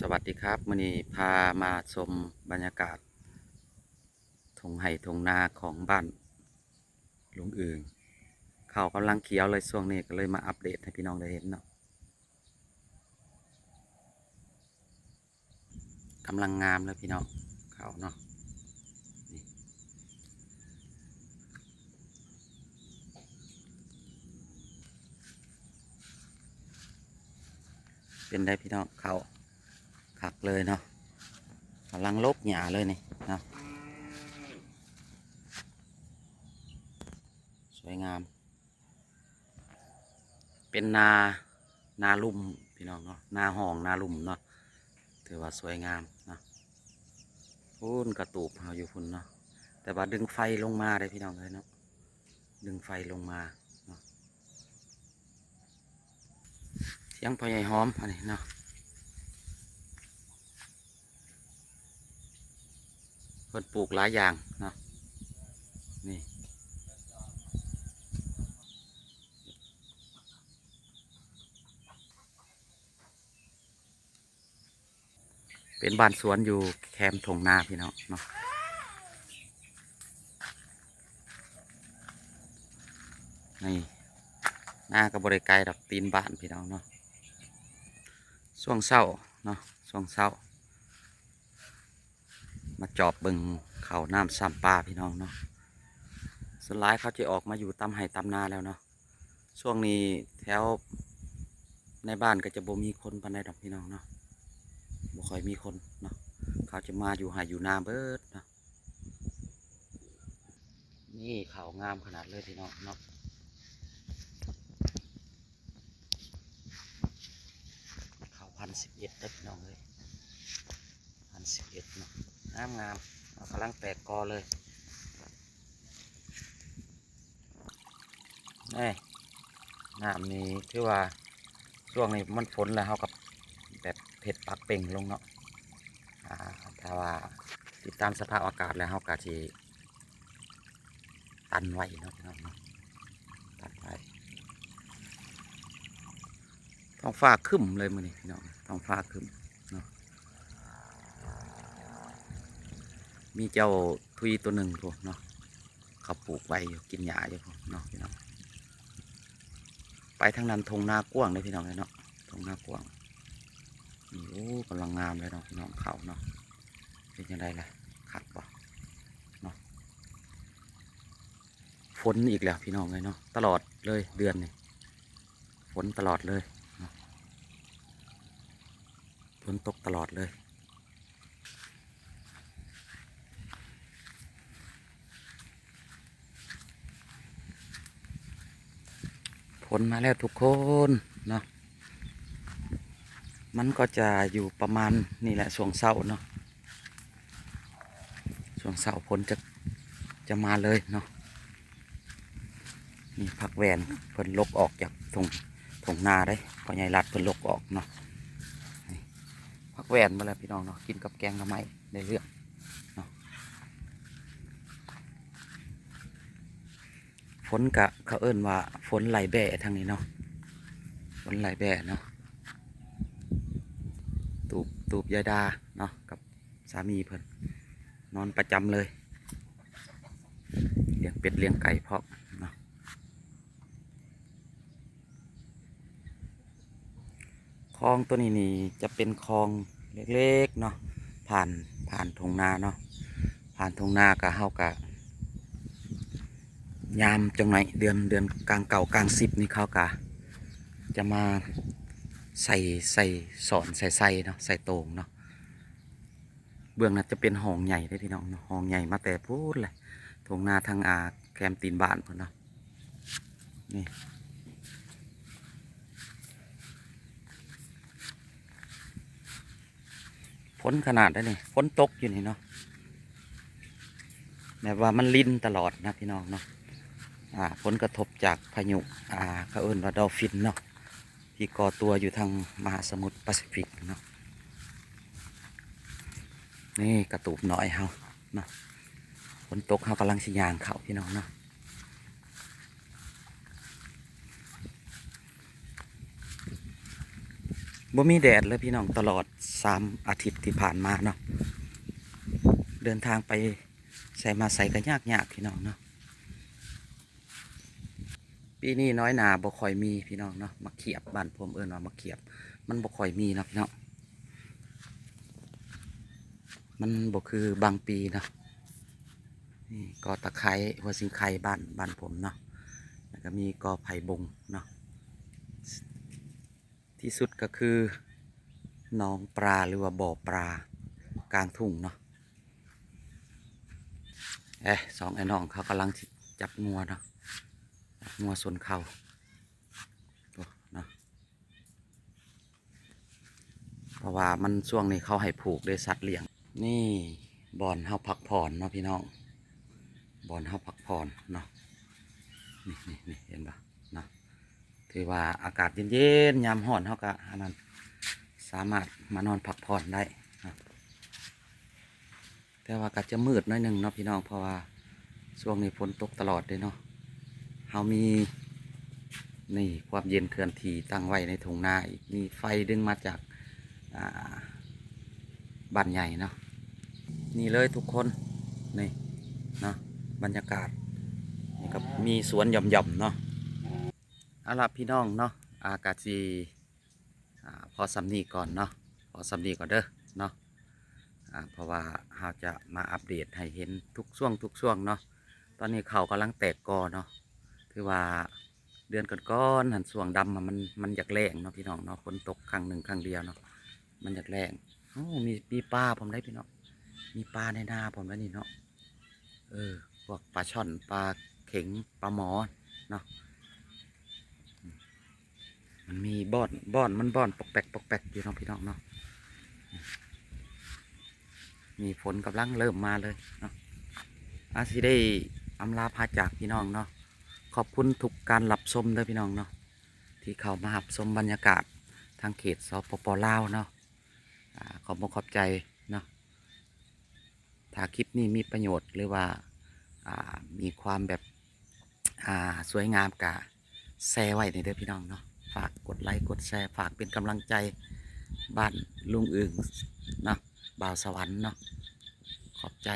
ສະຫວັດດີຄັບ ມື້ນີ້ພາມາຊົມບັນຍາກາດທົ່ງໄຮ່ທົ່ງນາຂອງບ້ານລຸງອຶ່ງ. ເຂົ້າກຳລັງຂຽວເລີຍຊ່ວງນີ້ ກໍເລີຍມາອັບເດດໃຫ້ພີ່ນ້ອງໄດ້ເຫັນເນາະ. ກຳລັງງາມເລີຍພີ່ນ້ອງ ເຂົ້າເນາະ ນີ້ ເປັນໃດພີ່ນ້ອງ ເຂົ້າຄັກເລີຍເນາະ ກຳລັງລົກຫຍ້າເລີຍນີ້ເນາະ ສວຍງາມ. ເປັນນາ ນາລຸ່ມພີ່ນ້ອງເນາະ ນາຮ່ອງນາລຸ່ມເນາະ ຖືວ່າສວຍງາມເນາະ. ພຸ້ນກະຕູບເຮົາຢູ່ພຸ້ນເນາະ ແຕ່ວ່າດຶງໄຟລົງມາເດ້ພີ່ນ້ອງເອີຍເນາະ ດຶງໄຟລົງມາເນາະ. ຖຽງພໍ່ໃຫຍ່ຫອມອັນນີ້ເນາະ ເພິ່ນປູກຫຼາຍຢ່າງເນາະ ນີ້ ເປັນບ້ານສວນຢູ່ແຄມທົ່ງນາພີ່ນ້ອງເນາະ. ນີ້ ນາກໍບໍ່ໄດ້ໄກດອກ ຕີນບ້ານພີ່ນ້ອງເນາະ. ຊ່ວງເຊົ້າເນາະ ຊ່ວງເຊົ້າ ມາຈອບເບິ່ງເຂົ້ານ້ຳຊ້ຳປາພີ່ນ້ອງເນາະ. ສ່ວນຫຼາຍເຂົາຈະອອກມາຢູ່ຕາມໄຮ່ຕາມນາແລ້ວເນາະ. ຊ່ວງນີ້ແຖວໃນບ້ານກໍຈະບໍ່ມີຄົນປານໃດດອກພີ່ນ້ອງເນາະ ບໍ່ຄ່ອຍມີຄົນເນາະ ເຂົາຈະມາຢູ່ໄຮ່ຢູ່ນາເບິດເນາະ. ນີ້ເຂົ້າງາມຂະໜາດເລີຍພີ່ນ້ອງເນາະ ເຂົ້າພັນສິບເອັດເດີພີ່ນ້ອງເອີຍ ພັນສິບເອັດເນາະ ງາມໆ ເອົາກຳລັງແຕກກໍເລີຍ. ແນ່ ນ້ຳນີ້ຖືວ່າຊ່ວງນີ້ມັນຝົນແລ້ວ ເຮົາກໍແບບເຮັດປັກເປັ່ງລົງເນາະ. ອາ ຖ້າວ່າຕິດຕາມສະພາບອາກາດແລ້ວ ເຮົາກໍຊິຕັນໄວ້ເນາະ ພີ່ນ້ອງເນາະ ຕັນໄວ້. ທ້ອງຟ້າຄຶ້ມເລີຍມື້ນີ້ພີ່ນ້ອງ ທ້ອງຟ້າຄຶ້ມເນາະ. ມີເຈົ້າທຸຍຕົວໜຶ່ງພຸ້ນເນາະ ເຂົາປູກໄວ້ຢູ່ ກິນຫຍ້າຢູ່ພຸ້ນເນາະພີ່ນ້ອງ. ໄປທາງນັ້ນທົ່ງນາກວ້າງເດ້ພີ່ນ້ອງເອີຍເນາະ ທົ່ງນາກວ້າງ. ນີ້ ໂອ້ ກຳລັງງາມເລີຍເນາະພີ່ນ້ອງ ເຂົ້າເນາະ. ເປັນຈັ່ງໃດລະ ຄັກບໍ່ເນາະ. ຝົນອີກແລ້ວພີ່ນ້ອງເອີຍເນາະ ຕະຫຼອດເລີຍເດືອນນີ້ ຝົນຕະຫຼອດເລີຍເນາະ ຝົນຕົກຕະຫຼອດເລີຍ. ຝົນມາແລ້ວທຸກຄົນເນາະ ມັນກໍຈະຢູ່ປະມານນີ້ແຫຼະ ຊ່ວງເຊົ້າເນາະ. ຊ່ວງເຊົ້າຝົນຈະ ຈະມາເລີຍເນາະ. ນີ້ຜັກແວ່ນເພິ່ນຫຼົກອອກຈາກທົ່ງ ທົ່ງນາເດ້ ພໍ່ໃຫຍ່ລັດເພິ່ນຫຼົກອອກເນາະ. ນີ້ຜັກແວ່ນໝົດແລ້ວພີ່ນ້ອງເນາະ ກິນກັບແກງໜໍ່ໄມ້ໄດ້ເລື່ອງເນາະ. ຝົນກະ ເຂົາເອີ້ນວ່າຝົນໄລ່ແບ້ທາງນີ້ເນາະ ຝົນໄລ່ແບ້ເນາະ. ຕູບ ຕູບຍາຍດາເນາະ ກັບສາມີເພິ່ນນອນປະຈຳເລີຍ ລ້ຽງເປັດລ້ຽງໄກ່ພ້ອມເນາະ. ຄອງຕົວນີ້ນີ້ຈະເປັນຄອງເລັກໆເນາະ ຜ່ານ ຜ່ານທົ່ງນາເນາະ ຜ່ານທົ່ງນາກະ ເຮົາກະ ຍາມຈັກໜ້ອຍ ເດືອນ ເດືອນກາງເກົ້າກາງສິບນີ້ ເຂົາກະຈະມາໃສ່ ໃສ່ສອນ ໃສ່ໄຊເນາະ ໃສ່ໂຕ່ງເນາະ. ເບື້ອງນັ້ນຈະເປັນຫ້ອງໃຫຍ່ເດ້ພີ່ນ້ອງເນາະ ຫ້ອງໃຫຍ່ມາແຕ່ພຸ້ນແຫຼະ ທົ່ງນາທາງ ອ່າ ແຄມຕີນບ້ານພຸ້ນເນາະ. ນີ້ ຝົນຂະໜາດໃດນີ້ ຝົນຕົກຢູ່ນີ້ເນາະ ແບບວ່າມັນລິນຕະຫຼອດນະພີ່ນ້ອງເນາະ. ອ່າ ຜົນກະທົບຈາກພາຍຸ ອ່າ ເຂົາເອີ້ນວ່າດອລຟິນເນາະ ທີ່ກໍ່ຕົວຢູ່ທາງມະຫາສະໝຸດປາຊີຟິກເນາະ. ນີ້ກະຕູບນ້ອຍເຮົາເນາະ ຝົນຕົກເຮົາກຳລັງຊິຍ່າງເຂົ້າພີ່ນ້ອງເນາະ. ບໍ່ມີແດດເລີຍພີ່ນ້ອງ ຕະຫຼອດສາມອາທິດທີ່ຜ່ານມາເນາະ ເດີນທາງໄປໃສມາໃສກໍຍາກໆ ພີ່ນ້ອງເນາະ. ປີນີ້ນ້ອຍໜາບໍ່ຄ່ອຍມີພີ່ນ້ອງເນາະ ໝາກຂຽບ ບ້ານຜົມເອີ້ນວ່າໝາກຂຽບ ມັນບໍ່ຄ່ອຍມີເນາະພີ່ນ້ອງ ມັນບໍ່ຄືບາງປີເນາະ. ນີ້ກໍຕະໄຄ ຫົວສິງໄຄ ບ້ານ ບ້ານຜົມເນາະ ແລ້ວກໍມີກໍໄຜ່ບົງເນາະ. ທີ່ສຸດກໍຄືໜອງປາ ຫຼືວ່າບໍ່ປາກາງທຸ່ງເນາະ. ເອະ ສອງອ້າຍນ້ອງເຂົາກຳລັງຊິຈັບງົວເນາະ ຈັບງົວຊົນເຂົ້າ ໂອ້ ເນາະ ເພາະວ່າມັນ ຊ່ວງນີ້ເຂົາໃຫ້ຜູກເດ້ ສັດລ້ຽງ. ນີ້ບ່ອນເຮົາພັກຜ່ອນເນາະພີ່ນ້ອງ ບ່ອນເຮົາພັກຜ່ອນເນາະ ນີ້ໆໆ ເຫັນບໍ່ເນາະ. ຖືວ່າອາກາດເຢັນໆ ຍາມຮ້ອນເຮົາກະອັນນັ້ນ ສາມາດມານອນພັກຜ່ອນໄດ້ເນາະ. ແຕ່ວ່າກໍຈະມືດໜ້ອຍໜຶ່ງເນາະພີ່ນ້ອງ ເພາະວ່າຊ່ວງນີ້ຝົນຕົກຕະຫຼອດເດ້ເນາະ. ເຮົາມີ ນີ້ ຄວາມເຢັນເຄື່ອນທີ່ຕັ້ງໄວ້ໃນທົ່ງນາອີກ ມີໄຟດຶງມາຈາກ ອ່າ ບ້ານໃຫຍ່ເນາະ. ນີ້ເລີຍທຸກຄົນ ນີ້ເນາະ ບັນຍາກາດ ນີ້ກໍມີສວນຫຍ່ອມໆເນາະ. ເອົາລະພີ່ນ້ອງເນາະ ອາ ກະຊິ ອາ ພໍສ່ຳນີ້ກ່ອນເນາະ ພໍສ່ຳນີ້ກ່ອນເດີເນາະ. ອາ ເພາະວ່າເຮົາຈະມາອັບເດດໃຫ້ເຫັນທຸກຊ່ວງ ທຸກຊ່ວງເນາະ. ຕອນນີ້ເຂົ້າກຳລັງແຕກກໍເນາະ ຄືວ່າເດືອນກ່ອນໆຫັ້ນ ຊ່ວງດຳມັນ ມັນຢາກແລ້ງເນາະພີ່ນ້ອງເນາະ ຝົນຕົກຄັ້ງໜຶ່ງຄັ້ງດຽວເນາະ ມັນຢາກແລ້ງ. ໂອ້ ມີ ມີປາພ້ອມໄດ໋ພີ່ນ້ອງ ມີປາໃນນາພ້ອມໄດ໋ນີ້ເນາະ. ເອີ ພວກປາຊ່ອນ ປາເຂັງ ປາໝໍເນາະ ມັນມີບ່ອນ ບ່ອນ ມັນບ່ອນປອກແປກ ປອກແປກຢູ່ເນາະພີ່ນ້ອງເນາະ. ນີ້ຝົນກຳລັງເລີ່ມມາເລີຍເນາະ. ອາ ຊິໄດ້ອຳລາພາຈາກພີ່ນ້ອງເນາະ ຂອບຄຸນທຸກການຮັບຊົມເດີພີ່ນ້ອງເນາະ ທີ່ເຂົ້າມາຮັບຊົມບັນຍາກາດທາງເຂດ ສປປ ລາວເນາະ. ອາ ຂອບອົກຂອບໃຈເນາະ. ຖ້າຄລິບນີ້ມີປະໂຫຍດ ຫຼືວ່າ ອ່າ ມີຄວາມແບບ ອ່າ ສວຍງາມ ກະແຊໄວ້ແດ່ເດີພີ່ນ້ອງເນາະ. ຝາກກົດໄລກົດແຊ ຝາກເປັນກຳລັງໃຈບ້ານລຸງອຶ່ງເນາະ ບ່າວສະຫວັນເນາະ. ຂອບໃຈ.